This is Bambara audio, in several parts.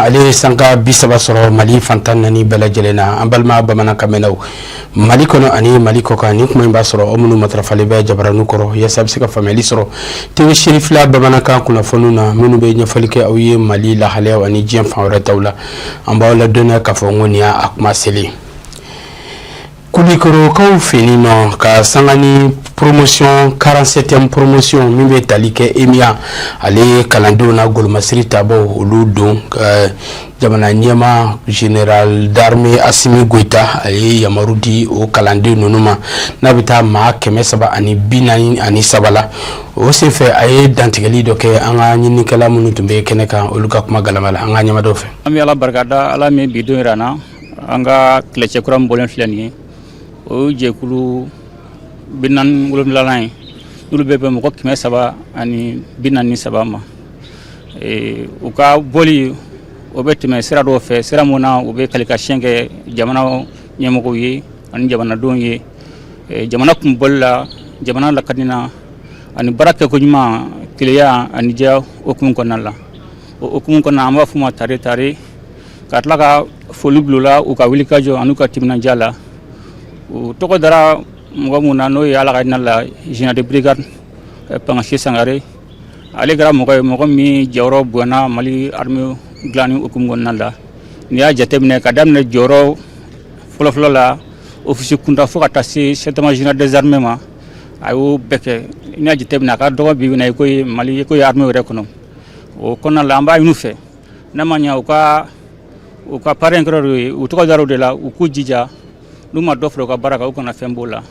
Juma, ale ye sanga 30 sɔrɔ Mali fantan naani bɛɛ lajɛlen na. An balima bamanankan mɛnnaw, Mali kɔnɔ ani Mali kɔkan, ni kuma in b'a sɔrɔ aw minnu matarafalen bɛ jabaraniw kɔrɔ, yaasa a bɛ se ka faamuyali sɔrɔ TV Sherifila bamanankan kunnafoniw na, minnu bɛ ɲɛfɔli kɛ aw ye Mali lahalayaw ani diɲɛ fan wɛrɛ taw la. An b'aw ladɔnniya k'a fɔ n ko nin y'a kuma selen. Kulikɔrɔkaw fɛ yen nɔ, ka sanga ni promotion 47e promotion min bɛ tali kɛ EMIA, ale kalandenw na golomasiri tabaw, olu don jamana ɲɛma général d'armée Assimi Goïta, a ye yamaru di o kalanden ninnu ma, n'a bɛ taa maa 343 la. O senfɛ, a ye dantigɛli dɔ kɛ. An ka ɲininikɛla minnu tun bɛ kɛnɛ kan, olu ka kuma galama la, an ka ɲɛmadɔw fɛ. An bɛ Ala barikada, Ala min bi don yira an na. An ka kɛlɛcɛ kura min bɔlen filɛ nin ye, o ye jɛkulu 47nan ye, n'olu bɛ bɛn mɔgɔ 343 ma. U ka bɔli, o bɛ tɛmɛ sira dɔw fɛ, sira mun na u bɛ kalikasiyɛn kɛ jamana ɲɛmɔgɔw ye ani jamanadenw ye, jamana kun bɔli la, jamana lakani na, ani baara kɛko ɲuman, keleya ani jɛya hukumu kɔnɔna la. O hukumu kɔnɔna, an b'a f'u ma tare tare, ka tila ka foli bila u la, u ka wulikajɔ ani u ka timinandiya la. U tɔgɔ dara mɔgɔ mun na, n'o ye, Ala ka hinɛ la, général de brigade Pangasi Sangare. Ale kɛra mɔgɔ ye, mɔgɔ min jɔyɔrɔ bonyana Mali armée dilanni hukumu kɔnɔna la. N'i y'a jateminɛ, ka daminɛ jɔyɔrɔ fɔlɔfɔlɔ la, officier kunda, fo ka taa se chef d'état-major général des armées ma, a y'o bɛɛ kɛ. N'i y'a jateminɛ, a ka dɔgɔ bi na i ko ye Mali, i ko ye armée yɛrɛ kɔnɔ. O kɔnɔna la, an b'a ɲini u fɛ, n'a ma ɲɛ u ka parrain kɛra ye, u tɔgɔ dar'o de la, u k'u jija, n'u ma dɔ fara u ka baara kan, u kana fɛn b'o la.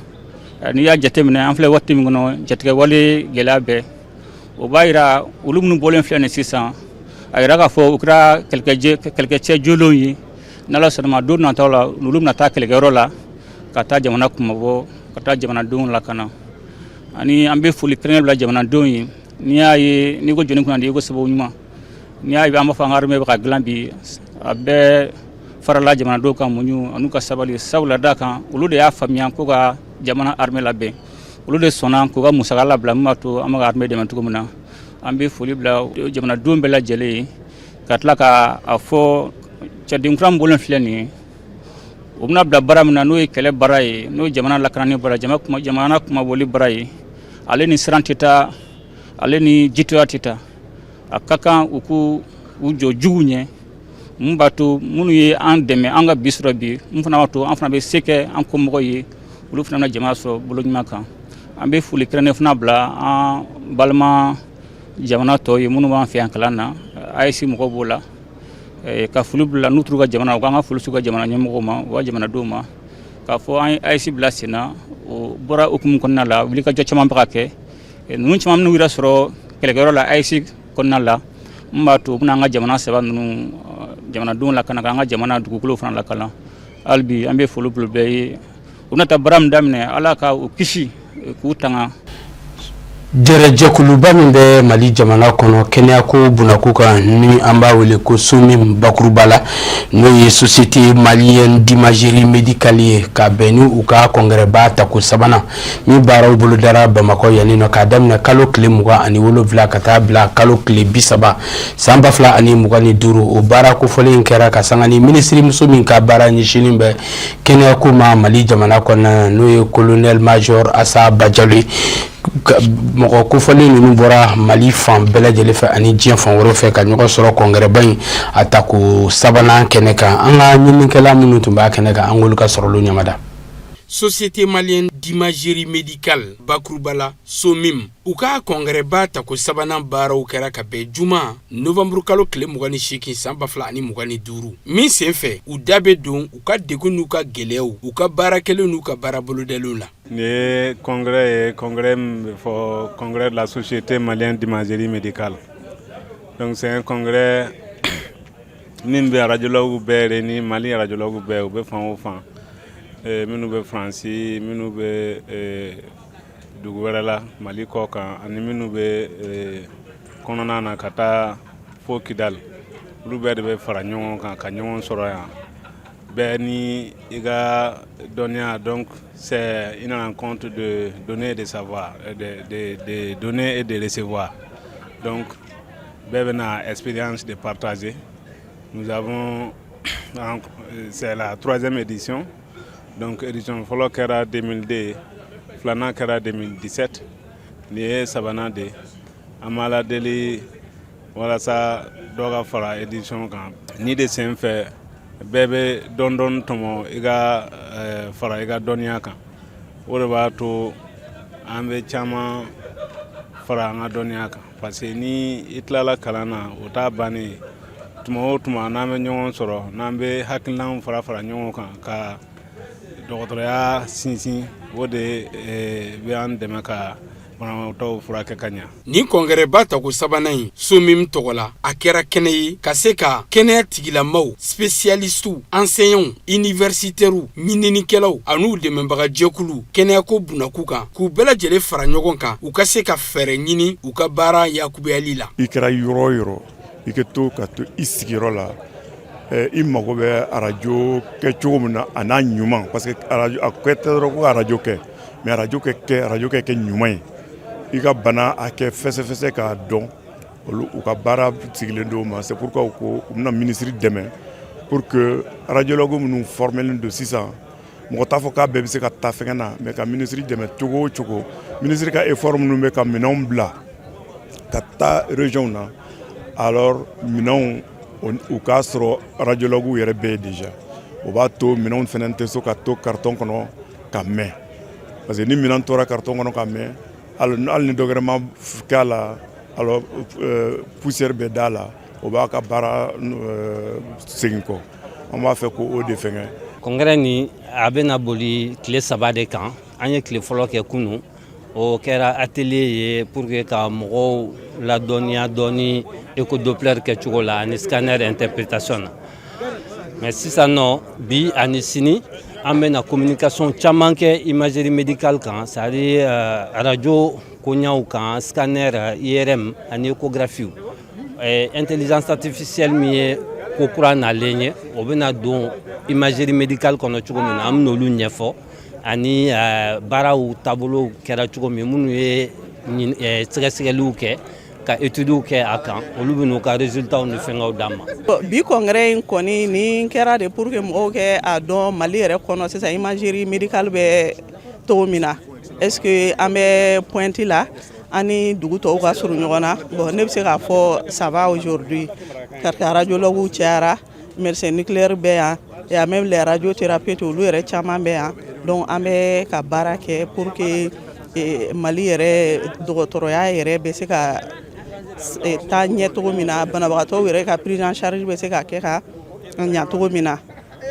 N'i y'a jateminɛ, an filɛ waati min kɔnɔ, jatigɛwale gɛlɛya bɛɛ, o b'a yira olu minnu bɔlen filɛ nin sisan, a yira k'a fɔ u kɛra kɛlɛkɛcɛ jolenw ye. N'Ala sɔnna ma, don nataw la, olu bɛna taa kɛlɛkɛyɔrɔ la, ka taa jamana kunmabɔ, ka taa jamanadenw lakana. Ani an bɛ foli kɛrɛnkɛrɛn bila jamanadenw ye. N'i y'a ye, n'i ko jɔnni kunnandi, i ko sababu ɲuman. N'i y'a ye an b'a fɔ an ka armée bɛ ka dilan bi, a bɛɛ farala jamanadenw ka muɲu an'u ka sabali. Sabula da kan, olu de y'a faamuya ko ka jamana armée labɛn, olu de sɔnna k'u ka musaka labila min b'a to an bɛ ka armée dɛmɛ cogo min na. An bɛ foli bila jamanadenw bɛɛ lajɛlen ye, ka tila ka a fɔ cɛden kura min bɔlen filɛ nin ye, o bɛna bila baara min na, n'o ye kɛlɛ baara ye, n'o ye jamana lakanani baara, jamana kunmabɔli baara ye, ale ni siran tɛ taa, ale ni jitoya tɛ taa. A ka kan u k'u u jɔ jugu ɲɛ, mun b'a to minnu ye an dɛmɛ an ka bi sɔrɔ bi, mun fana b'a to an fana bɛ se kɛ an kɔmɔgɔw ye, olu fana bɛna jamana sɔrɔ bolo ɲuman kan. An bɛ foli kɛrɛnkɛrɛn fana bila an balima jamana tɔw ye minnu b'an fɛ yan kalan na, AES mɔgɔw b'o la, ka foli bila n'u t'u ka jamana, u k'an ka foli s'u ka jamana ɲɛmɔgɔw ma, u ka jamanadenw ma, k'a fɔ an ye AES bila sen na. O bɔra hukumu kɔnɔna la, wulikajɔ caman bɛ ka kɛ. Ninnu caman minnu yɛrɛ sɔrɔ kɛlɛkɛyɔrɔ la AES kɔnɔna la, mun b'a to u bɛna an ka jamana saba ninnu jamanadenw lakana, k'an ka jamana dugukolo fana lakana. Hali bi, an bɛ foli bila bɛɛ ye. U bɛna taa baara min daminɛ, Ala ka u kisi k'u tanga. Jɛrɛjɛkuluba min bɛ Mali jamana kɔnɔ kɛnɛyako bunako kan, ni an b'a wele ko SOMIM bakuruba la, n'o ye Société malienne d'imagerie médicale ye, ka bɛn ni u ka congrès tako sabanan min baaraw bolodara Bamakɔ yanni nɔ, k'a daminɛ kalo tile 27 ka taa bila kalo tile 30 san 2025. O baara kofɔlen kɛra ka sanga ni minisirimuso min ka baara ɲɛsinnen bɛ kɛnɛyako ma Mali jamana kɔnɔna na, n'o ye colonel major Asa Bajalo ye. Mɔgɔ kofɔlen ninnu bɔra Mali fan bɛɛ lajɛlen fɛ ani diɲɛ fan wɛrɛ fɛ, ka ɲɔgɔn sɔrɔ congrès ba in a tako sabanan kɛnɛ kan. An ka ɲininikɛla minnu tun b'a kɛnɛ kan, an k'olu ka sɔrɔlu ɲamada. Société malienne d'imagerie médicale bakuruba la, SOMIM, u ka congrès ba tako sabanan baaraw kɛra ka bɛn juma novembre kalo tile 28 san 2025 min senfɛ, u da bɛ don u ka degun n'u ka gɛlɛyaw, u ka baara kɛlenw n'u ka baara bolodaliw la. Nin ye congrès ye, congrès min bɛ fɔ congrès de la Société malienne d'imagerie médicale. Donc c'est un congrès min bɛ radiologue bɛɛ réuni, Mali radiologue bɛɛ, u bɛ fan o fan, minnu bɛ Faransi, minnu bɛ dugu wɛrɛ la Mali kɔ kan, ani minnu bɛ kɔnɔna na ka taa fo Kidali, olu bɛɛ de bɛ fara ɲɔgɔn kan ka ɲɔgɔn sɔrɔ yan, bɛɛ ni i ka dɔnniya. Donc c'est une rencontre de donner et de savoir, de donner et de recevoir. Donc bɛɛ bɛna expérience de partager. Nous avons, c'est la troisième édition. Donc édition fɔlɔ kɛra 2002, filanan kɛra 2017, nin ye sabanan de ye. An b'a la deli walasa dɔ ka fara édition kan. Ni de sen fɛ, bɛɛ bɛ dɔɔni dɔɔni tɔmɔ i ka fara i ka dɔnniya kan. O de b'a to an bɛ caman fara an ka dɔnniya kan, parce que ni i tilala kalan na, o t'a bannen ye. Tuma o tuma n'an bɛ ɲɔgɔn sɔrɔ, n'an bɛ hakilinaw fara fara ɲɔgɔn kan ka dɔgɔtɔrɔya sinsin, o de bɛ an dɛmɛ ka banabagatɔw furakɛ ka ɲa. Nin congrès tako sabanan in, SOMIM tɔgɔ la, a kɛra kɛnɛ ye ka se ka kɛnɛya tigilamaw, spécialistes, enseignants, universitaires, ɲininikɛlaw an'u dɛmɛbagajɛkulu kɛnɛyako bunakun kan, k'u bɛɛ lajɛlen fara ɲɔgɔn kan, u ka se ka fɛɛrɛ ɲini u ka baara yakubuyali la. I kɛra yɔrɔ o yɔrɔ, i ka to ka to i sigiyɔrɔ la, i mago bɛ arajo kɛ cogo min na, a n'a ɲuman, parce que arajo a kɛ tɛ dɔrɔn ko arajo kɛ, mais arajo kɛ kɛ arajo kɛ kɛ ɲuman ye, i ka bana a kɛ fɛsɛfɛsɛ k'a dɔn. Olu u ka baara sigilen don o ma. C'est pourquoi u ko u bɛna ministre dɛmɛ pour que radiologue minnu formelen don sisan, mɔgɔ t'a fɔ k'a bɛɛ bɛ se ka taa fɛngɛ na, mais ka ministre dɛmɛ cogo o cogo, ministre ka effort minnu bɛ ka minɛnw bila ka taa région na, alors minɛnw u k'a sɔrɔ radiologue yɛrɛ bɛ yen déjà. O b'a to minɛnw fana tɛ so ka to carton kɔnɔ ka mɛn, parce que ni minɛn tora carton kɔnɔ ka mɛn, hali ni dɔ wɛrɛ ma kɛ a la, alors poussière bɛ da la, o b'a ka baara segin kɔ. An b'a fɛ ko o de fɛngɛ. Congrès nin, a bɛna boli tile 3 de kan. An ye tile fɔlɔ kɛ kunun, o kɛra atelier ye pour que ka mɔgɔw ladɔnniya dɔɔni écho-doppler kɛcogo la ani scanner interprétation na. Mais sisan nɔ, bi ani sini, an bɛna communication caman kɛ imagerie médicale kan, c'est à dire radio koɲaw kan, scanner, IRM ani échographie. Intelligence artificielle min ye ko kura nalen ye, o bɛna don imagerie médicale kɔnɔ cogo min na, an bɛn'olu ɲɛfɔ, ani baaraw taabolo kɛra cogo min, minnu ye sɛgɛsɛgɛliw kɛ ka études kɛ a kan, olu bɛ n'u ka résultats ni fɛngɛw d'an ma. Bi congrès in kɔni, nin kɛra de pour que mɔgɔw kɛ a dɔn Mali yɛrɛ kɔnɔ sisan imagerie médicale bɛ cogo min na. Est ce que an bɛ pointe la, an ni dugu tɔw ka surun ɲɔgɔn na? Bon, ne bɛ se k'a fɔ ça va aujourd'hui, parce que radiologues cayara, médecin nucléaire bɛ yan, et y a même les radiothérapeutes, olu yɛrɛ caman bɛ yan. Donc an bɛ ka baara kɛ pour que Mali yɛrɛ dɔgɔtɔrɔya yɛrɛ bɛ se ka taa ɲɛ cogo min na, banabagatɔw yɛrɛ ka prise en charge bɛ se ka kɛ ka ɲa cogo min na.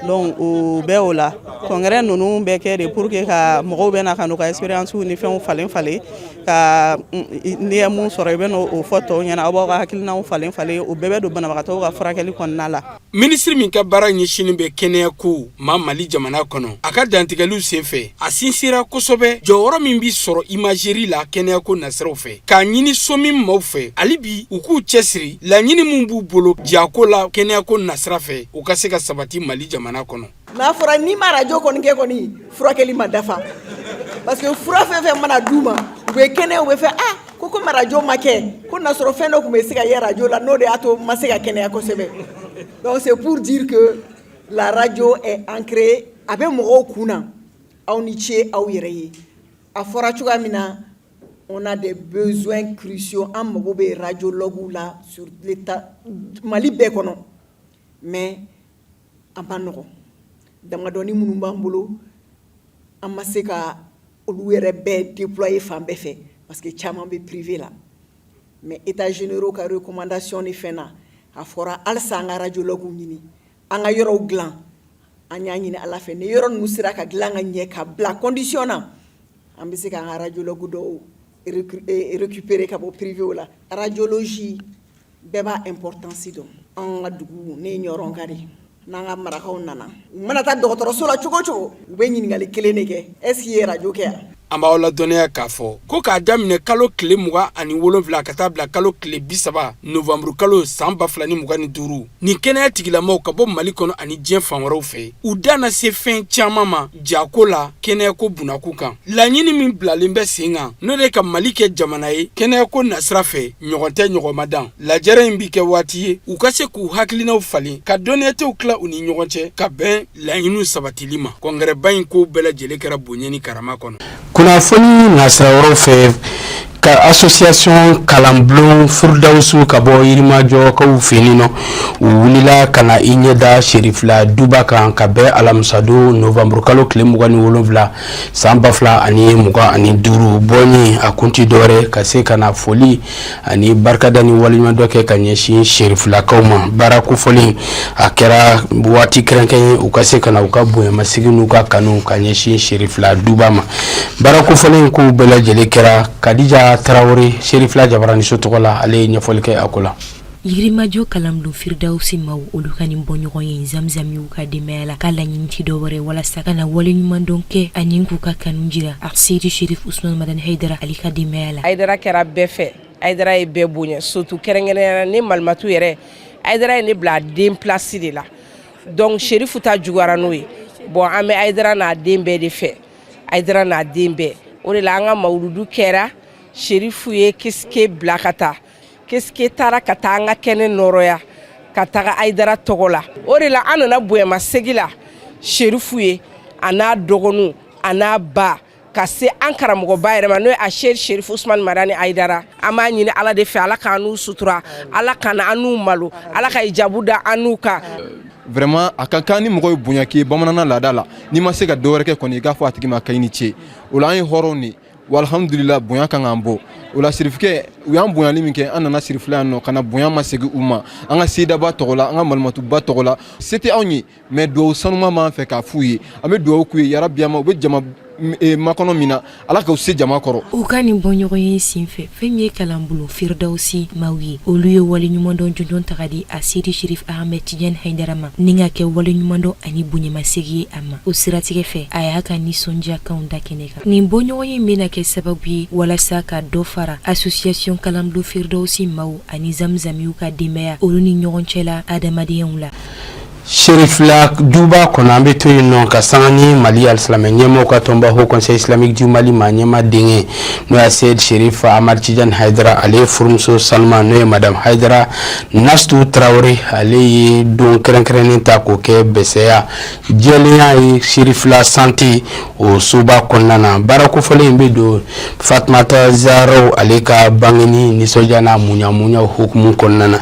Donc o bɛɛ o la, congrès ninnu bɛ kɛ de pour que ka mɔgɔw bɛ na ka n'u ka expérience ni fɛnw falen falen, ka n'i ye mun sɔrɔ, i bɛ n'o fɔ tɔw ɲɛna, aw b'aw ka hakilinaw falen falen, o bɛɛ bɛ don banabagatɔw ka furakɛli kɔnɔna la. Minisiri min ka baara ɲɛsinnen bɛ kɛnɛya ko ma Mali jamana kɔnɔ, a ka dantigɛliw senfɛ, a sinsira kosɛbɛ jɔyɔrɔ min bi sɔrɔ imagerie la kɛnɛyako nasiraw fɛ, k'a ɲini SOMIM maaw fɛ hali bi u k'u cɛsiri, laɲini min b'u bolo jako la kɛnɛyako nasira fɛ, u ka se ka sabati Mali jamana kɔnɔ. N'a fɔra n'i ma arajo kɔni kɛ kɔni, furakɛli ma dafa, parce que fura fɛn fɛn mana d'u ma, u bɛ kɛnɛya, u bɛ fɛ ah ko komi arajo ma kɛ, ko n'a sɔrɔ fɛn dɔ tun bɛ se ka ye arajo la, n'o de y'a to n ma se ka kɛnɛya kosɛbɛ. Donc c'est pour dire que la radio est ancrée, a bɛ mɔgɔw kun na. Aw ni ce aw yɛrɛ ye. A fɔra cogoya min na, on a des besoins cruciaux. An mago bɛ radiologue la sur l'état Mali bɛɛ kɔnɔ, mais a ma nɔgɔn. Damadɔni minnu b'an bolo, an ma se ka olu yɛrɛ bɛɛ déployer fan bɛɛ fɛ, parce que caman bɛ privé la. Mais états généraux ka recommandation ni fɛn na, a fɔra halisa an ka radiologue ɲini, an ka yɔrɔw dilan. An y'a ɲini Ala fɛ, ni yɔrɔ ninnu sera ka dilan ka ɲɛ ka bila condition na, an bɛ se k'an ka radiologue dɔw récupérer ka bɔ privé la. Radiologie, bɛɛ b'a importance dɔn. An ka dugu, ne ye Ɲɔrɔnka de ye, n'an ka marakaw nana, u mana taa dɔgɔtɔrɔso la cogo o cogo, u bɛ ɲininkali kelen de kɛ: est ce que i ye radio kɛ yan? An b'aw ladɔnniya k'a fɔ ko k'a daminɛ kalo tile 27 ka taa bila kalo tile 30 nowanburu kalo san 2025, nin kɛnɛya tigilamaw ka bɔ Mali kɔnɔ ani diɲɛ fan wɛrɛw fɛ, u da na se fɛn caman ma jako la kɛnɛyako bunakun kan. Laɲini min bilalen bɛ sen kan, n'o de ka Mali kɛ jamana ye kɛnɛyako nasira fɛ, ɲɔgɔn tɛ ɲɔgɔn ma dan. Lajɛrɛ in bi kɛ waati ye u ka se k'u hakilinaw falen, ka dɔnniyatew tila u ni ɲɔgɔn cɛ, ka bɛn laɲiniw sabatili ma. Kɔngɛrɛba in kow bɛɛ lajɛlen kɛra bonya ni karama kɔnɔ. Kunnafoni nasira wɛrɛw fɛ, ka association kalanbulon Furudawusu ka bɔ Yirimajɔkaw fɛ yen nɔ, u wulila ka na i ɲɛda Serifila duba kan ka bɛn alamisadon nowanburu kalo tile 27 san 2025. Bɔnye a kun ti dɔwɛrɛ ka se ka na foli ani barikada ni waleɲumandɔn kɛ ka ɲɛsin Serifilakaw ma. Baara kofɔlen a kɛra waati kɛrɛnkɛrɛn ye u ka se ka na u ka bonyamasegin n'u ka kanu ka ɲɛsin Serifila duba ma. Baara kofɔlen kow bɛɛ lajɛlen kɛra Kadija Tarawele Serifila jabaraniso tɔgɔ la, ale ye ɲɛfɔli kɛ a ko la. Yirimajɔ kalanbulon Firidawusi maaw, olu ka nin bɔɲɔgɔn ye Zamzamiw ka denbaya la, ka laɲini tɛ dɔwɛrɛ walasa ka na waleɲumandɔn kɛ ani k'u ka kanu jira Aseyidi Serif Usumani Madani Hayidara ale ka denbaya la. Hayidara kɛra bɛɛ fɛ, Hayidara ye bɛɛ bonya, surtout kɛrɛnkɛrɛnnenya la ne Malimatu yɛrɛ, Hayidara ye ne bila a den place de la, donc Serifu ta juguyara n'o ye. Bon, an bɛ Hayidara n'a den bɛɛ de fɛ, Hayidara n'a den bɛɛ. O de la an ka mawuludu kɛra, Serifu ye kesike bila ka taa, kesike taara ka taa an ka kɛnɛ nɔrɔya ka taga Hayidara tɔgɔ la. O de la an nana bonyamasegin la Serifu ye, a n'a dɔgɔninw, a n'a ba, ka se an karamɔgɔba yɛrɛ ma, n'o ye Aseyidi Serifu Usumani Madani Hayidara. An b'a ɲini Ala de fɛ, Ala k'an n'u sutura, Ala kana an n'u malo, Ala ka hijabu da an n'u kan. Vraiment, a ka kan ni mɔgɔ ye bonya k'i ye bamananna laada la, n'i ma se ka dɔ wɛrɛ kɛ kɔni, i k'a fɔ a tigi ma k'i ni ce. O la an ye hɔrɔnw de ye, alhamdulila, bonya kan k'an bɔ o la. Sirifikɛ u y'an bonyali min kɛ, an nana Sirifila yan nɔ ka na bonya ma segin u ma, an ka sedaba tɔgɔ la, an ka malimatuba tɔgɔ la. Se tɛ anw ye, mais dugawu sanuma b'an fɛ k'a f'u ye. An bɛ dugawu k'u ye, yarabi ama u bɛ jama makɔnɔ min na, Ala k'u se jama kɔrɔ. U ka nin bɔɲɔgɔn ye senfɛ, fɛn min ye kalanbulon Firidawusi maaw ye, olu ye waleɲumandɔn jɔnjɔn ta ka di Aseyidi Serif Ahmed Tijani Hayidara ma, ni ka kɛ waleɲumandɔn ani bonyamasegin ye a ma. O siratigɛ fɛ, a y'a ka nisɔndiyakanw da kɛnɛ kan. Nin bɔɲɔgɔn in bɛna kɛ sababu ye walasa ka dɔ fara association kalanbulon Firidawusi maaw ani Zamzamiw ka denbaya, olu ni ɲɔgɔn cɛ la adamadenyaw la. Serifila duba kɔnɔ, an bɛ to yen nɔ ka sanga ni Mali alisilamɛ ɲɛmaaw ka tɔnba Haut Conseil islamique du Mali maa ɲɛmaa denkɛ, n'o ye Seyid Serif Amadu Tijani Hayidara, ale furumuso Salma, n'o ye madame Hayidara Nastu Tarawele, ale ye don kɛrɛnkɛrɛnnen ta k'o kɛ bɛsɛya jɛlenya ye Serifila santé o soba kɔnɔna na. Baara kofɔlen in bɛ don Fatumata Zaharaw ale ka bangeni nisɔndiya n'a muɲa hukumu kɔnɔna na.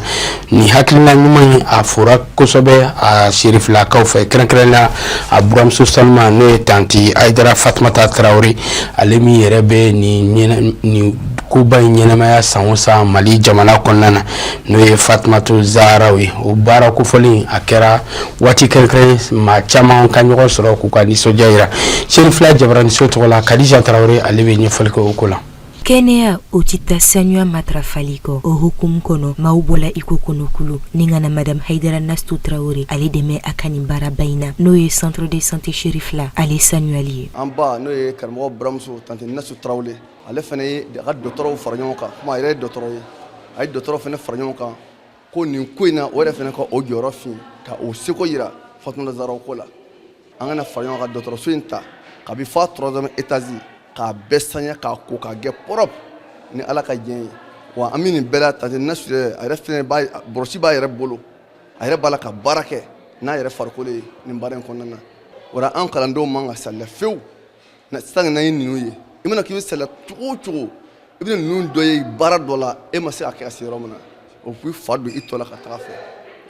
Nin hakilina ɲuman in, a fora kosɛbɛ a Serifilakaw fɛ, kɛrɛnkɛrɛnnenya a buramuso Salma, n'o ye tanti Hayidara Fatumata Tarawele, ale min yɛrɛ bɛ nin koba in ɲɛnamaya san o san Mali jamana kɔnɔna na, n'o ye Fatumata Zaharaw ye. O baara kofɔlen a kɛra waati kɛrɛnkɛrɛn maa caman ka ɲɔgɔn sɔrɔ k'u ka nisɔndiya jira. Serifila jabaraniso tɔgɔ la, Kadija Tarawele, ale bɛ ɲɛfɔli kɛ o ko la. Kɛnɛya o tɛ taa sanuya matarafali kɔ. O hukumu kɔnɔ, maaw bɔla iko kɔnɔkulu ni ka na madame Hayidara Nastu Tarawele ale dɛmɛ a ka nin baaraba in na, n'o ye centre de santé Serifila ale sanuyali ye. An ba, n'o ye karamɔgɔ buramuso tanti Nastu Tarawele, ale fana ye a ka dɔgɔtɔrɔw fara ɲɔgɔn kan, komi a yɛrɛ ye dɔgɔtɔrɔ ye, a ye dɔgɔtɔrɔw fana fara ɲɔgɔn kan ko nin ko in na, o yɛrɛ fana ka o jɔyɔrɔ fin ka o seko yira Fatumata Zahara ko la. An kana fara ɲɔgɔn kan dɔgɔtɔrɔso in ta kabi f'a troisième étage k'a bɛɛ saniya, k'a ko k'a kɛ propre ni Ala ka diɲɛ ye. Wa an bɛ nin bɛɛ la, tanti Nasu yɛrɛ, a yɛrɛ fɛnɛ b'a bɔrɔsi b'a yɛrɛ bolo, a yɛrɛ b'a la ka baara kɛ n'a yɛrɛ farikolo ye nin baara in kɔnɔna na. O la an kalandenw man ka saliya fewu sisan. N'an ye ninnu ye, i mana k'i bɛ saliya cogo o cogo, i bɛna ninnu dɔ ye baara dɔ la, e ma se ka kɛ ka se yɔrɔ min na, o b'i fa don i tɔ la ka taga fɛ.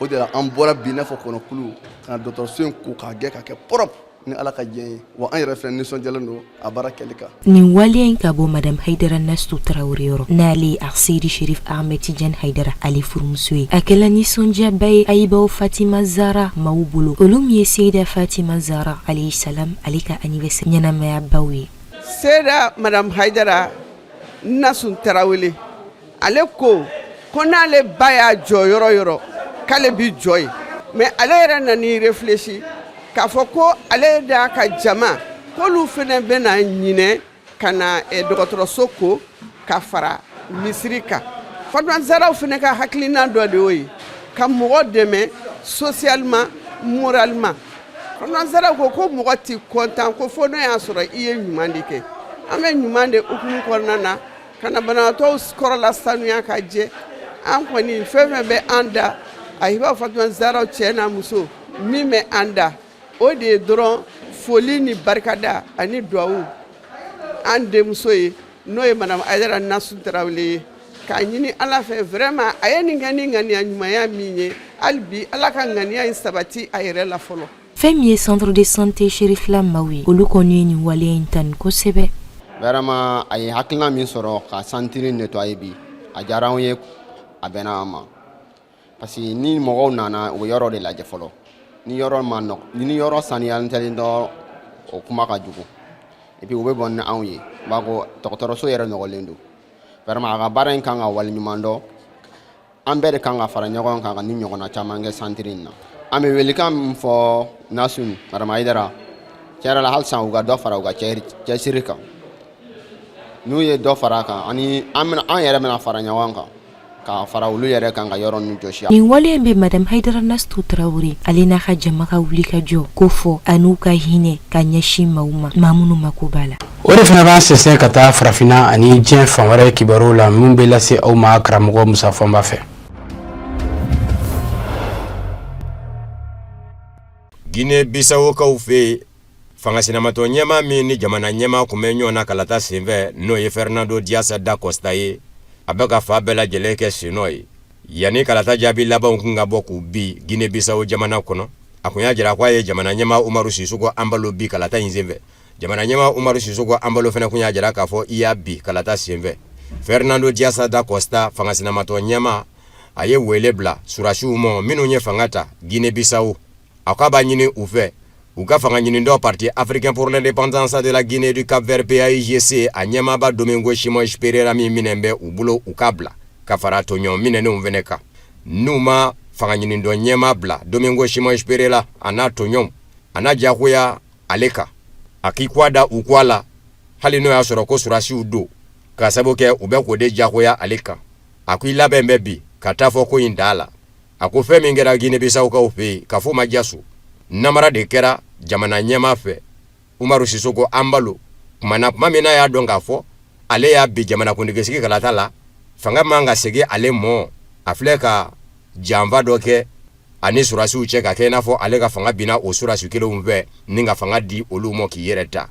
O de la an bɔra bi i n'a fɔ kɔnɔkulu ka na dɔgɔtɔrɔso in ko k'a gɛ k'a kɛ propre ni Ala ka diɲɛ ye. Wa an yɛrɛ fana nisɔndiyalen don a baara kɛli kan. Nin waleya in ka bɔ madame Hayidara Nastu Tarawele yɔrɔ, n'ale ye Aseyidi Serif Ahmed Tijani Hayidara ale furumuso ye, a kɛla nisɔndiyaba ye Ayibaw Fatima Zara maaw bolo, olu min ye Seyida Fatima Zara alayhi salam ale ka anniversaire ɲɛnamayabaw ye. Seyida madame Hayidara Nasu Tarawele, ale ko ko n'ale ba y'a jɔ yɔrɔ yɔrɔ, k'ale bi jɔ yen. Mais ale yɛrɛ nan'i réfléchi k'a fɔ ko ale d'a ka jama k'olu fana bɛna ɲinɛ. ka na dɔgɔtɔrɔso ko ka fara misiri kan. Fatumata Zaraw fana ka hakilina dɔ de y'o ye, ka mɔgɔ dɛmɛ socialement, moralement. Fatumata Zaraw ko ko mɔgɔ tɛ content ko fo n'o y'a sɔrɔ i ye ɲuman de kɛ. An bɛ ɲuman de hukumu kɔnɔna na ka na banabaatɔw kɔrɔla sanuya ka jɛ. An kɔni fɛn fɛn bɛ an da, Ahibaw Fatumata Zaraw cɛ n'a muso, min bɛ an da, o de ye dɔrɔn foli ni barikada ani duwawu an denmuso ye, n'o ye madame Hayidara Nasu Tarawele ye, k'a ɲini Ala fɛ vraiment a ye nin kɛ ni ŋaniya ɲumanya min ye, hali bi Ala ka ŋaniya in sabati a yɛrɛ la fɔlɔ. Fɛn min ye centre de santé Cherifla maaw ye, olu kɔni ye nin waleya in tanu kosɛbɛ. Vraiment a ye hakilina min sɔrɔ ka centre nettoyer bi, a diyara anw ye, a bɛnna an ma, parce que ni mɔgɔw nana, u bɛ yɔrɔ de lajɛ fɔlɔ. Ni yɔrɔ ma nɔgɔ, ni yɔrɔ saniyalen tɛ dɔrɔn, o kuma ka jugu. Et puis u bɛ bɔ ni anw ye, u b'a ko dɔgɔtɔrɔso yɛrɛ nɔgɔlen don. Vraiment a ka baara in kan ka waleɲuman dɔn. An bɛɛ de kan ka fara ɲɔgɔn kan ka ni ɲɔgɔnna caman kɛ centre in na. An bɛ welekan min fɔ Nasun, madame Hayidara, tiɲɛ yɛrɛ la, halisa u ka dɔ fara u ka cɛsiri kan. N'u ye dɔ fara a kan, ani an yɛrɛ bɛna fara ɲɔgɔn kan ka fara olu yɛrɛ kan ka yɔrɔ ninnu jɔsi. Nin wale in bɛ madame Hayidara Nasu Tarawele, ale n'a ka jama ka wuli ka jɔ ko fɔ, an'u ka hinɛ ka ɲɛsin maaw ma, maa minnu mako b'a la. O de fana b'an sɛnsɛn ka taa farafinna ani diɲɛ fan wɛrɛ kibaruw la, min bɛ lase aw ma karamɔgɔ Musa Fɔnba fɛ. Guinée Bissau-kaw fɛ yen, fanga sinamatɔ ɲɛmaa min ni jamana ɲɛmaa kun bɛ ɲɔgɔn na kalata senfɛ, n'o ye Fernando Dias da Costa ye, a bɛ ka fa bɛɛ lajɛlen kɛ sennɔ ye. Yanni kalata jaabi labanw kun ka bɔ k'u bin Guinée Bissau jamana kɔnɔ, a kun y'a jira ko a ye jamana ɲɛmaa Umaru Sissoco Embaló bin kalata in senfɛ. Jamana ɲɛmaa Umaru Sissoco Embaló fana kun y'a jira k'a fɔ i y'a bin kalata senfɛ. Fernando Dias da Costa, fanga sinamatɔ ɲɛmaa, a ye wele bila surasiw ma minnu ye fanga ta Guinée Bissau. A k'a b'a ɲini u fɛ u ka fanga ɲinitɔn Parti africain pour l'indépendance de la Guinée du Cap-Vert PAIGC, a ɲɛmaaba Domingos Simões Pereira min minɛn bɛ u bolo, u k'a bila ka fara tɔɲɔgɔn minɛnenw fana kan. N'u ma fanga ɲinitɔn ɲɛmaa bila, Domingos Simões Pereira a n'a tɔɲɔgɔnw, a n'a diyagoya ale kan, a k'i kɔ da u kɔ la, hali n'o y'a sɔrɔ ko surasiw don, ka sababu kɛ u bɛ k'o de diyagoya ale kan. A ko i labɛn bɛ bi ka taa fɔ ko in da la. A ko fɛn min kɛra Guinée Bissaukaw fɛ yen, kafo ma jaso, namara de kɛra jamana ɲɛmaa fɛ Umaru Sissoco Embaló kuma na, tuma min n'a y'a dɔn k'a fɔ ale y'a bin jamanakuntigisigi kalata la, fanga man ka segin ale mɔ. A filɛ ka janfa dɔ kɛ ani surasiw cɛ ka kɛ i n'a fɔ ale ka fanga binna o surasi kelenw fɛ, ni ka fanga di olu ma k'i yɛrɛ ta.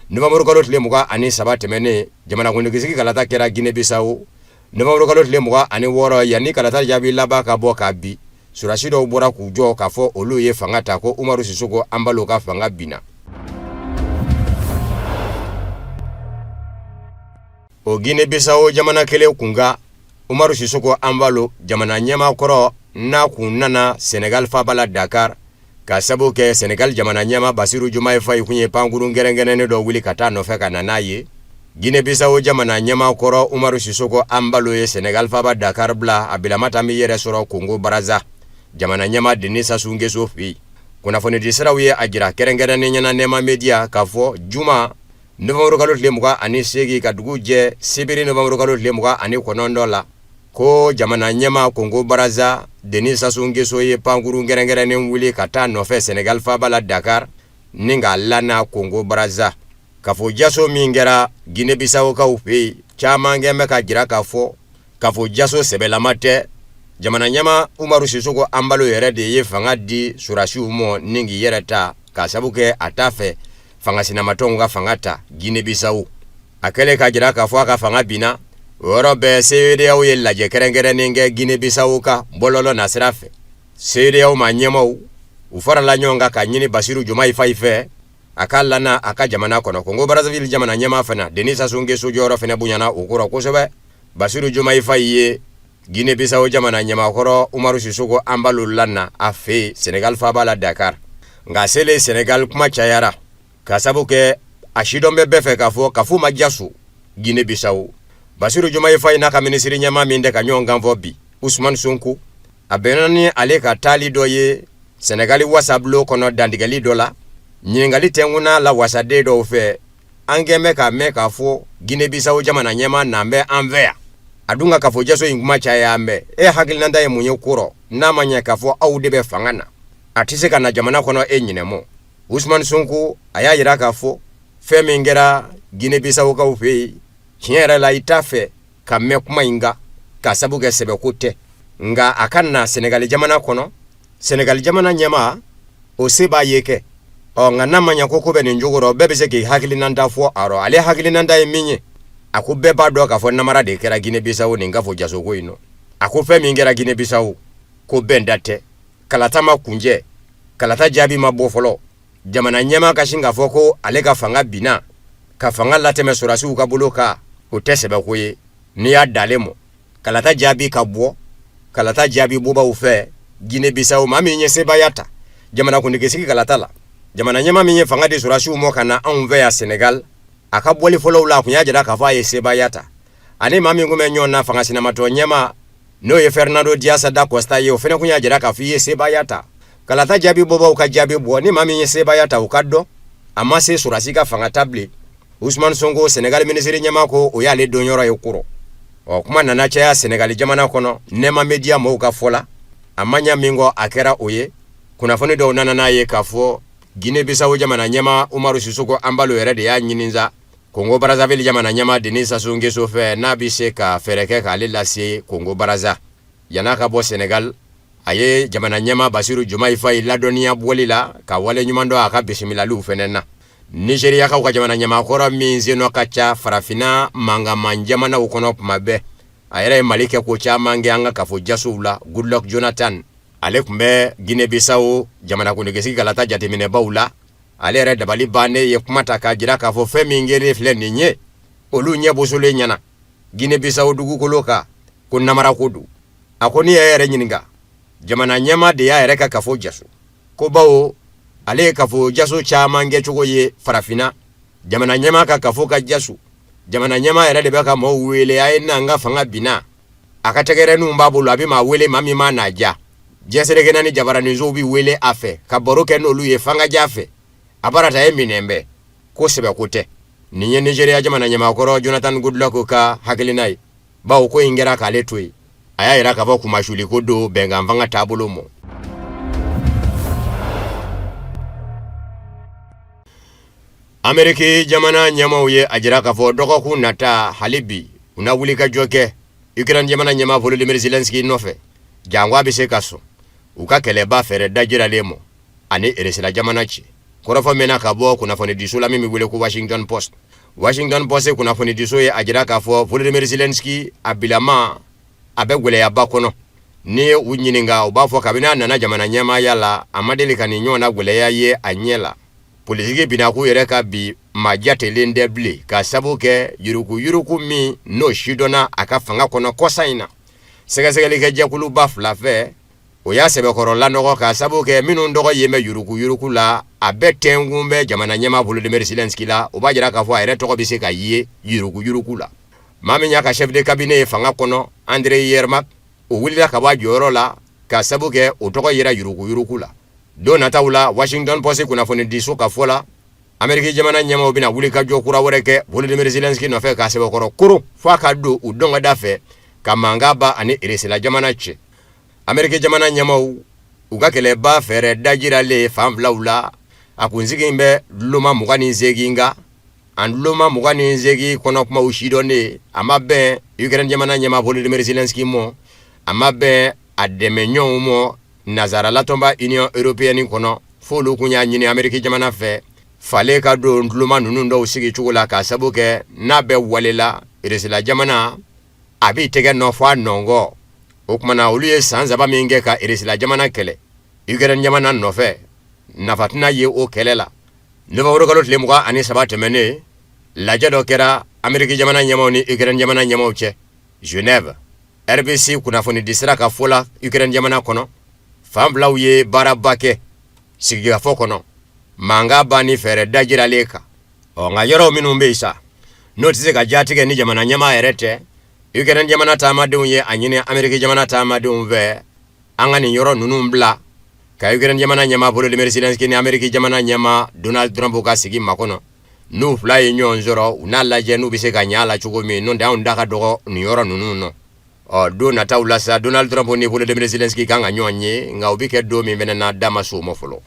Nowanburu kalo tile 23 tɛmɛnen, jamanakuntigisigi kalata kɛra Guinée Bissau. Nowanburu kalo tile 26, yanni kalata jaabi laban ka bɔ ka bin, surasi dɔw bɔra k'u jɔ k'a fɔ olu ye fanga ta, ko Umaru Sissoco Embaló ka fanga binna. O Guinée Bissau jamana kelen kun kan, Umaru Sissoco Embaló, jamana ɲɛmaa kɔrɔ, n'a kun nana Senegal faaba la Dakar, ka sabu kɛ Senegal jamana ɲɛmaa Basiru Jomaye Faye kun ye pankurun kɛrɛnkɛrɛnnen dɔ wuli ka taa nɔfɛ ka na n'a ye. Guinée Bissau jamana ɲɛmaa kɔrɔ Umaru Sissoco Embaló ye Senegal faaba Dakar bila, a bilama taa b'i yɛrɛ sɔrɔ Congo Brazza jamana ɲɛmaa Denis Sassou Nguesso fɛ yen. Kunnafonidi siraw ye a jira kɛrɛnkɛrɛnnen ɲɛna Nɛma Media k'a fɔ juma nowanburu kalo tile 28 ka dugu jɛ sibiri nowanburu kalo tile 29 la, ko jamana ɲɛmaa Congo Brazza Denis Sassou Nguesso ye pankurun kɛrɛnkɛrɛnnen wuli ka taa nɔfɛ Senegal faaba la Dakar, ni k'a lana Congo Brazza. Kafo jaso min kɛra Guinée Bissaukaw fɛ yen, caman kɛn bɛ ka jira k'a fɔ kafo jaso sɛbɛlama tɛ. Jamana ɲɛmaa Umaru Sissoco Embaló yɛrɛ de ye fanga di surasiw ma ni k'i yɛrɛ ta, k'a sabu kɛ a t'a fɛ fanga sinamatɔnw ka fanga ta Guinée Bissau. A kɛlen ka jira k'a fɔ a ka fanga binna, o yɔrɔ bɛɛ CEDEAO ye lajɛ kɛrɛnkɛrɛnnen kɛ Guinée Bissau ka bɔlɔlɔ nasira fɛ. CEDEAO maa ɲɛmaaw, u farala ɲɔgɔn kan ka ɲini Basiru Jomayi Fayi fɛ a ka lana a ka jamana kɔnɔ. Congo Brazzaville jamana ɲɛmaa fana Denis Sassou Nguesso jɔyɔrɔ fana bonyana o kɔrɔ kosɛbɛ. Basiru Jomayi Fayi ye Guinée Bissau jamana ɲɛmaakɔrɔ Umaru Sissoco Embaló lana a fɛ yen Senegal faaba la Dakar. Nka selen Senegal, kuma cayara ka sabu kɛ a sidɔn bɛ bɛɛ fɛ k'a fɔ kafo ma jaso Guinée Bissau. Basiru Jomayi Fayi n'a ka minisiri ɲɛmaa min tɛ ka ɲɔgɔn kan fɔ bi, Ousmane Sonko, a bɛnna ni ale ka taali dɔ ye Senegali wasabulon kɔnɔ dantigɛli dɔ la. Ɲininkali tɛnkunna la wasaden dɔw fɛ. An kɛn bɛ k'a mɛn k'a fɔ Guinée Bissau jamana ɲɛmaa nan bɛ an fɛ yan. A dun ka kafo jaso in kuma caya an bɛɛ. E hakilinata ye mun ye ko rɔ n'a ma ɲɛ k'a fɔ aw de bɛ fanga na? A tɛ se ka na jamana kɔnɔ e ɲinɛ mɔ. Usumani Sonko a y'a jira k'a fɔ fɛn min kɛra Guinée Bissaukaw fɛ yen, tiɲɛ yɛrɛ la, i t'a fɛ ka mɛn kuma in kan ka sabu kɛ sɛbɛko tɛ. Nka a ka na Senegali jamana kɔnɔ, Senegali jamana ɲɛmaa, o se b'a ye kɛ. Ɔ nka n'a ma ɲɛ ko ko bɛ nin cogo rɔ, bɛɛ bɛ se k'i hakilinata fɔ a rɔ. Ale hakilinata ye min ye, a ko bɛɛ b'a dɔn k'a fɔ namara de kɛra Guinée Bissau nin kafo jasoko in nɔ. A ko fɛn min kɛra Guinée Bissau, ko bɛnda tɛ, kalata ma kuncɛ, kalata jaabi ma bɔ fɔlɔ, jamana ɲɛmaa ka sin k'a fɔ ko ale ka fanga binna ka fanga latɛmɛ sɔrɔdasiw ka bolo kan, o tɛ sɛbɛko ye. N'i y'a dalen mɔ kalata jaabi ka bɔ kalata jaabi bɔbaw fɛ Guinée Bissau, maa min ye sebaaya ta jamanakuntigisigi kalata la, jamana ɲɛmaa min ye fanga di sɔrɔdasiw mɔ ka na anw fɛ yan Senegal, a ka bɔli fɔlɔw la, a kun y'a jira k'a fɔ a ye sebaaya ta. Ani maa min kun bɛ ɲɔgɔn na, fanga sinamatɔ ɲɛmaa, n'o ye Fernando Dias da Costa ye, o fana kun y'a jira k'a fɔ i ye sebaaya ta. Kalata jaabi bɔbaw ka jaabi bɔ, ni maa min ye sebaaya ta, o ka dɔn. A ma se sɔrɔdasi ka fanga ta bilen. Usumani Sonko, Senegali minisiri ɲɛmaa, ko o y'ale donyɔrɔ ye kɔrɔ. Ɔ kuma nana caya Senegali jamana kɔnɔ. Nɛma Media mɔgɔw ka fɔ la, a ma ɲa min kɔ, a kɛra o ye. Kunnafoni dɔw nana n'a ye k'a fɔ Guinée Bissau jamana ɲɛmaa Umaru Sissoco Embaló yɛrɛ de y'a ɲini sa Kongo Brazzaville jamana ɲɛmaa Denis Sassou Nguesso fɛ, n'a bɛ se ka fɛɛrɛ kɛ k'ale lase Kongo Brazza yann'a ka bɔ Senegal. A ye jamana ɲɛmaa Basiru Jomayi Fayi ladɔnniya bɔli la, ka wale ɲuman dɔn a ka bisimilaliw fɛnɛ na. Nizeriyakaw ka jamana ɲɛmaakɔrɔ min sennɔ ka ca farafinna mankanman jamanaw kɔnɔ tuma bɛɛ, a yɛrɛ ye Mali kɛ ko caman kɛ an ka kafo jasow la, Goodluck Jonathan, ale tun bɛ Guinée Bissau jamanakuntigisigi kalata jateminɛbaw la. Ale yɛrɛ dabali bannen ye kuma ta k'a jira k'a fɔ fɛn min kɛlen filɛ nin ye olu ɲɛ bosolen ɲɛna Guinée Bissau dugukolo kan, ko namara ko don. A ko n'i y'a yɛrɛ ɲininka, jamana ɲɛmaa de y'a yɛrɛ ka kafo jaso, ko bawo ale ye kafo jaso caman kɛcogo ye farafinna. Jamana ɲɛmaa ka kafo ka jaso, jamana ɲɛmaa yɛrɛ de bɛ ka maaw wele: a ye na, n ka fanga binna. A ka tɛgɛrɛninw b'a bolo, a bɛ maa wele, maa min maa n'a ja. Diɲɛ seleke naani jabaraninsow bɛ wele a fɛ ka baro kɛ n'olu ye fangaja fɛ. A barata ye minɛn bɛɛ ko sɛbɛko tɛ. Nin ye Nizeriya jamana ɲɛmaakɔrɔ Jonathan Goodluck ka hakilina ye, bawo ko in kɛra k'ale to yen. A y'a jira k'a fɔ kunmasuli ko don bɛnkan fanga taabolo mɔ. Ameriki jamana ɲɛmaaw ye a jira k'a fɔ dɔgɔkun nata, hali bi u na wuli ka jɔ kɛ Ukraine jamana ɲɛmaa Volodymyr Zelensky nɔfɛ, janko a bɛ se ka sɔn u ka kɛlɛba fɛɛrɛ dajiralen mɔ ani Erisila jamana cɛ. Kɔrɔfɔ mɛnna ka bɔ kunnafonidiso la min bɛ wele ko Washington Post. Washington Post kunnafonidiso ye a jira k'a fɔ Volodymyr Zelensky a bilama a bɛ gɛlɛyaba kɔnɔ. N'i ye u ɲininka, u b'a fɔ kabini a nana jamana ɲɛmaaya la, a ma deli ka nin ɲɔgɔnna gɛlɛya ye a ɲɛ la. Politiki binakun yɛrɛ ka bi maa jatelen tɛ bilen, ka sabu kɛ yuruguyurugu min n'o sidɔnna a ka fanga kɔnɔ kɔsa in na. Sɛgɛsɛgɛlikɛ jɛkuluba fila fɛ, o y'a sɛbɛkɔrɔ lanɔgɔ, ka sabu kɛ minnu tɔgɔ yen bɛ yuruguyurugu la, a bɛɛ tɛnkun bɛ jamana ɲɛmaa Volodymyr Zelensky la. O b'a jira k'a fɔ a yɛrɛ tɔgɔ bɛ se ka ye yuruguyurugu la. Maa min y'a ka chef de cabinet ye fanga kɔnɔ, Andrei Yermak, o wulila ka bɔ a jɔyɔrɔ la ka sabu kɛ o tɔgɔ yera yuruguyurugu la. Don nataw la, Washington Post kunnafonidiso ka fɔ la, Ameriki jamana ɲɛmaaw bɛna wuli ka jɔ kura wɛrɛ kɛ Volodymyr Zelensky nɔfɛ k'a sɛbɛkɔrɔ koron f'a ka don u dɔnkada fɛ ka mankan ban ani Erisila jamana cɛ. Ameriki jamana ɲɛmaaw u ka kɛlɛba fɛɛrɛ dajiralen fan filaw la, a kunsigi bɛ duloma 28 kan. An duloma 28 kɔnɔ kumaw sidɔnnen, a ma bɛn Ukraine jamana ɲɛmaa Volodymyr Zelensky mɔ, a ma bɛn a dɛmɛɲɔgɔnw mɔ Nansaralatɔnba Union européenne kɔnɔ, f'olu kun y'a ɲini Ameriki jamana fɛ falen ka don duloma ninnu dɔw sigi cogo la, k'a sabu kɛ n'a bɛ wale la, Irisila jamana a b'i tɛgɛ nɔ fɔ a nɔngɔ. O tuma na, olu ye san 3 min kɛ ka Irisila jamana kɛlɛ Ukraine jamana nɔfɛ, nafa tɛna ye o kɛlɛ la. Nowanburukalo tile 23 tɛmɛnen, lajɛ dɔ kɛra Ameriki jamana ɲɛmaaw ni Ukraine jamana ɲɛmaaw cɛ Genève. RBC kunnafonidisira ka fɔ la, Ukraine jamana kɔnɔ, fan filaw ye baaraba kɛ sigikafɔ kɔnɔ mankan ban ni fɛɛrɛ dajiralen kan. Ɔ nka yɔrɔw minnu bɛ yen sa, n'o tɛ se ka jatigɛ ni jamana ɲɛmaa yɛrɛ tɛ, Ukraine jamana taamadenw ye a ɲini Ameriki jamana taamadenw fɛ, an ka nin yɔrɔ ninnu bila ka Ukraine jamana ɲɛmaa Volodymyr Zelensky ni Ameriki jamana ɲɛmaa Donald Trump ka sigi makɔnɔ. N'u fila ye ɲɔgɔn sɔrɔ, u n'a lajɛ n'u bɛ se ka ɲɛ a la cogo min, n'o tɛ anw da ka dɔgɔ nin yɔrɔ ninnu nɔ. Ɔ, don nataw la sa, Donald Trump ni Volodymyr Zelensky kan ka ɲɔgɔn ye, nka o bɛ kɛ don min fana na, da ma s'o ma fɔlɔ.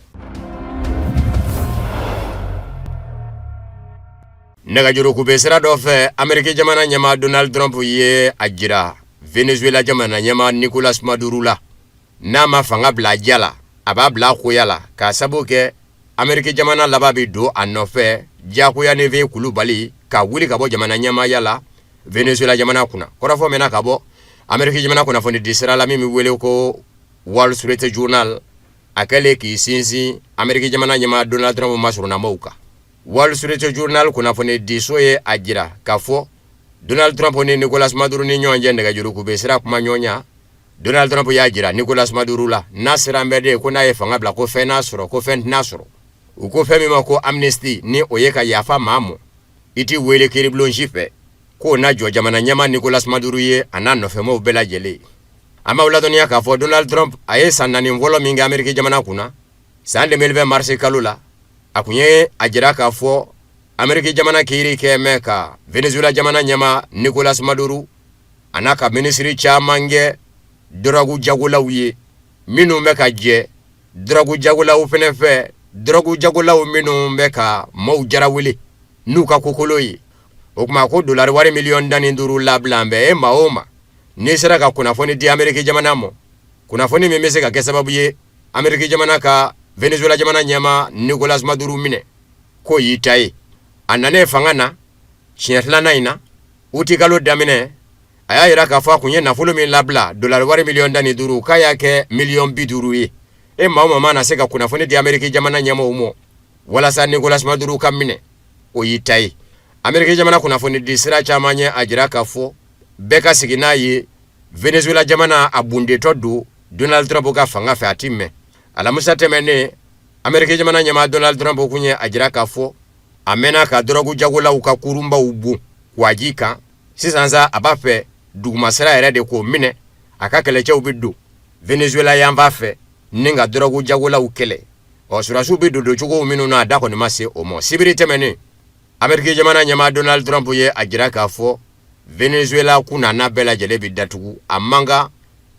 Nɛgɛjuru kunbɛ sira dɔ fɛ, Ameriki jamana ɲɛmaa Donald Trump ye a jira Venezuela jamana ɲɛmaa Nicolas Maduro la, n'a ma fanga bila a ja la, a b'a bila a koya la, k'a sabu kɛ Ameriki jamana laban bɛ don a nɔfɛ diyagoya ni fɛn kulubali ka wuli ka bɔ jamana ɲɛmaaya la Venezuela jamana kunna. Kɔrɔfɔ mɛnna ka bɔ Ameriki jamana kunnafoni di sira la min bɛ wele ko Wall Street Journal, a kɛlen k'i sinsin Ameriki jamana ɲɛmaa Donald Trump masurunnamɔgɔw kan. Wall Street Journal kunnafoni diso ye a jira k'a fɔ Donald Trump ni Nicolas Maduro ni ɲɔgɔn cɛ nɛgɛjuru kunbɛ sira kuma ɲɔgɔnya. Donald Trump y'a jira Nicolas Maduro la, n'a siran bɛ de ko n'a ye fanga bila, ko fɛn n'a sɔrɔ, ko fɛn tɛna sɔrɔ. U ko fɛn min ma ko amnistie, ni o ye ka yafa maa ma, i t'i wele kiiribulon si fɛ, k'o na jɔ jamana ɲɛmaa Nicolas Maduro ye, a n'a nɔfɛmaaw bɛɛ lajɛlen. An b'aw ladɔnniya k'a fɔ Donald Trump a ye san 4 fɔlɔ min kɛ Ameriki jamana kunna, san 2020 marisi kalo la, a kun ye a jira k'a fɔ Ameriki jamana kiiri kɛ mɛn ka Venezuela jamana ɲɛmaa Nicolas Maduro a n'a ka minisiri caman kɛ dɔrɔgu jagolaw ye, minnu bɛ ka jɛ dɔrɔgu jagolaw fɛnɛ fɛ, dɔrɔgu jagolaw minnu bɛ ka maaw jarawele n'u ka kokolo ye. O tuma ko dolari wari miliyɔn 15 labila bɛ e maa o ma n'i sera ka kunnafoni di Ameriki jamana ma, kunnafoni min bɛ se ka kɛ sababu ye Ameriki jamana ka Venezuela jamana ɲɛmaa Nicolas Maduro minɛ, k'o y'i ta ye. A nanen fanga na siɲɛ filanan in na, utikalo daminɛ, a y'a jira k'a fɔ a kun ye nafolo min labila dolari wari miliyɔn 15, k'a y'a kɛ miliyɔn 50 ye. E maa o maa mana se ka kunnafoni di Ameriki jamana ɲɛmaaw ma walasa Nicolas Maduro ka minɛ, o y'i ta ye. Ameriki jamana kunnafoni di sira caman ye a jira k'a fɔ bɛɛ ka sigi n'a ye, Venezuela jamana a bundetɔ don Donald Trump ka fanga fɛ, a ti mɛn. Alamisa tɛmɛnen, Ameriki jamana ɲɛmaa Donald Trump kun ye a jira k'a fɔ a mɛnna ka dɔrɔgu jagolaw ka kurunbaw bon kwaji kan. Sisan sa, a b'a fɛ dugumasira yɛrɛ de k'o minɛ, a ka kɛlɛcɛw bɛ don Venezuela yanfan fɛ ni ka dɔrɔgu jagolaw kɛlɛ. Ɔ, sɔrɔdasiw bɛ don doncogo minnu na, a da kɔni ma se o ma. Sibiri tɛmɛnen, Ameriki jamana ɲɛmaa Donald Trump ye a jira k'a fɔ Venezuela kunnana bɛɛ lajɛlen bɛ datugu, a man kan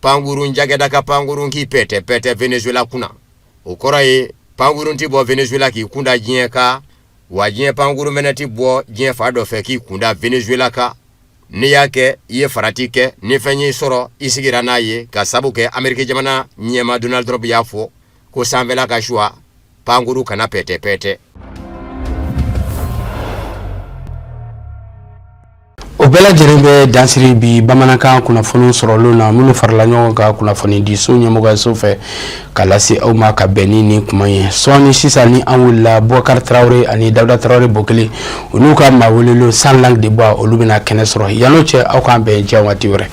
pankurun cakɛda ka pankurun k'i pɛtɛ pɛtɛ Venezuela kunna. O kɔrɔ ye pankurun tɛ bɔ Venezuela k'i kunda diɲɛ kan, wa diɲɛ pankurun fɛnɛ tɛ bɔ diɲɛ fan dɔ fɛ k'i kunda Venezuela kan. N'i y'a kɛ, i ye farati kɛ, ni fɛn y'i sɔrɔ, i sigira n'a ye, ka sabu kɛ Ameriki jamana ɲɛmaa Donald Trump y'a fɔ ko sanfɛla ka suwa, pankuru kana pɛtɛ pɛtɛ. O bɛɛ lajɛlen bɛ dansiri bi bamanankan kunnafoni sɔrɔlenw na, minnu farala ɲɔgɔn kan kunnafoni di so ɲɛmɔgɔyaso fɛ ka lase aw ma ka bɛn ni nin kuma ye. Sɔɔni sisan ni an wulila, Bubakari Tarawele ani Dawuda Tarawele Bokele, olu ka maa welelen sans langue de bois, olu bɛna kɛnɛ sɔrɔ. Yan'o cɛ, aw k'an bɛn diɲɛ waati wɛrɛ.